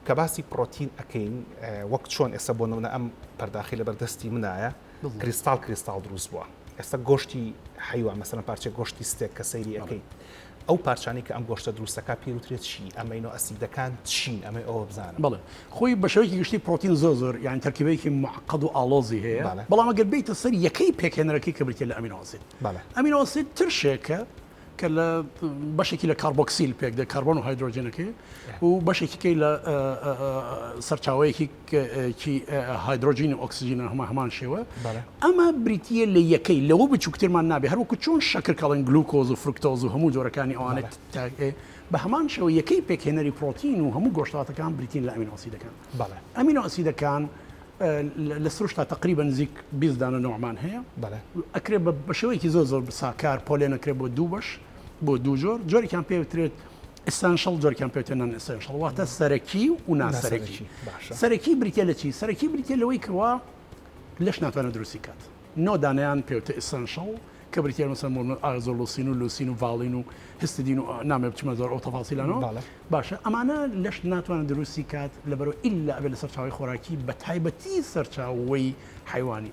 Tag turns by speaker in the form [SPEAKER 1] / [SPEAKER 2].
[SPEAKER 1] کە باسی پڕۆتین ئەکەین وەک چۆن ئێستا بۆ نمونە ئەم پەرداخی لەبەر دەستی منایە کریستاڵ کریستاڵ دروست بووە ئێستا گۆشتی حیوان مەسەلەن پارچە گۆشتی steak کە سەیری ئەکەیت ئەو پارچانی کە ئەم گۆشتە دروستەکە پێوترێت چی amino acid ەکان چین ئەمەی ئەوە بزانم.
[SPEAKER 2] بەڵێ خۆی بە شێوەیەکی گشتی پرۆتین زۆر زۆر یان تەرکیبەیەکی معقد و ئاڵۆزی هەیە بەڵام ئەگەر بیتە سەر یەکەی پێکهێنەرەکەی کە بریتیە لە amino acid amino acid ترشێکە کە لە بەشێکی لە کاربۆکسیل پێک دێت، کاربۆن و هایدرۆجینەکەی و بەشێکیکەی لە سەرچاوەیەکی هایدرۆجین و ئۆکسجینە هەمە هەمان شێوە ئەمە بریتە لە یەکەی لەوە بچووکترمان نابێ هەروەکو چۆن شەکر کەڵێن گلوکۆز و فرکتۆز و هەموو جۆرەکانی ئەوانە بە هەمان شێوە یەکەی پێکهێنەری پرۆتین و هەموو گۆشتاتەکان بریتین لە amino acid ەکان amino acid ەکان لە سروشتا تەقریبەن نزیک 20 دانە نەوعمان هەیە ئەکرێ بە شێوەیەکی زۆر زۆر ساکار پۆلێن ئەکرێ بۆ دوو بەش بۆ دوو جۆر جۆرێکیان پێ وترێت essential جۆرێکیان پێ وترێت non-essential واتە سەرەکی و ناسەرەکی سەرەکی بریتە لە چی سەرەکی بریتە لەوەی کەوا لەش ناتوانێت دروستی کات نۆ دانەیان پێوتە essential کە بریتیە مەسەلەن بۆ نمونە ئایزۆلوسین و لوسین و ڤاڵین و هستدین و نامەوێ بچمە زۆر ئەو تەفاسیلانەوە باشە ئەمانە لەش ناتوانێت دروستی کات لەبەرئەوە ئیلا ئەبێت لە سەرچاوەی خۆراکی بە تایبەتی سەرچاوەی حەیوانی.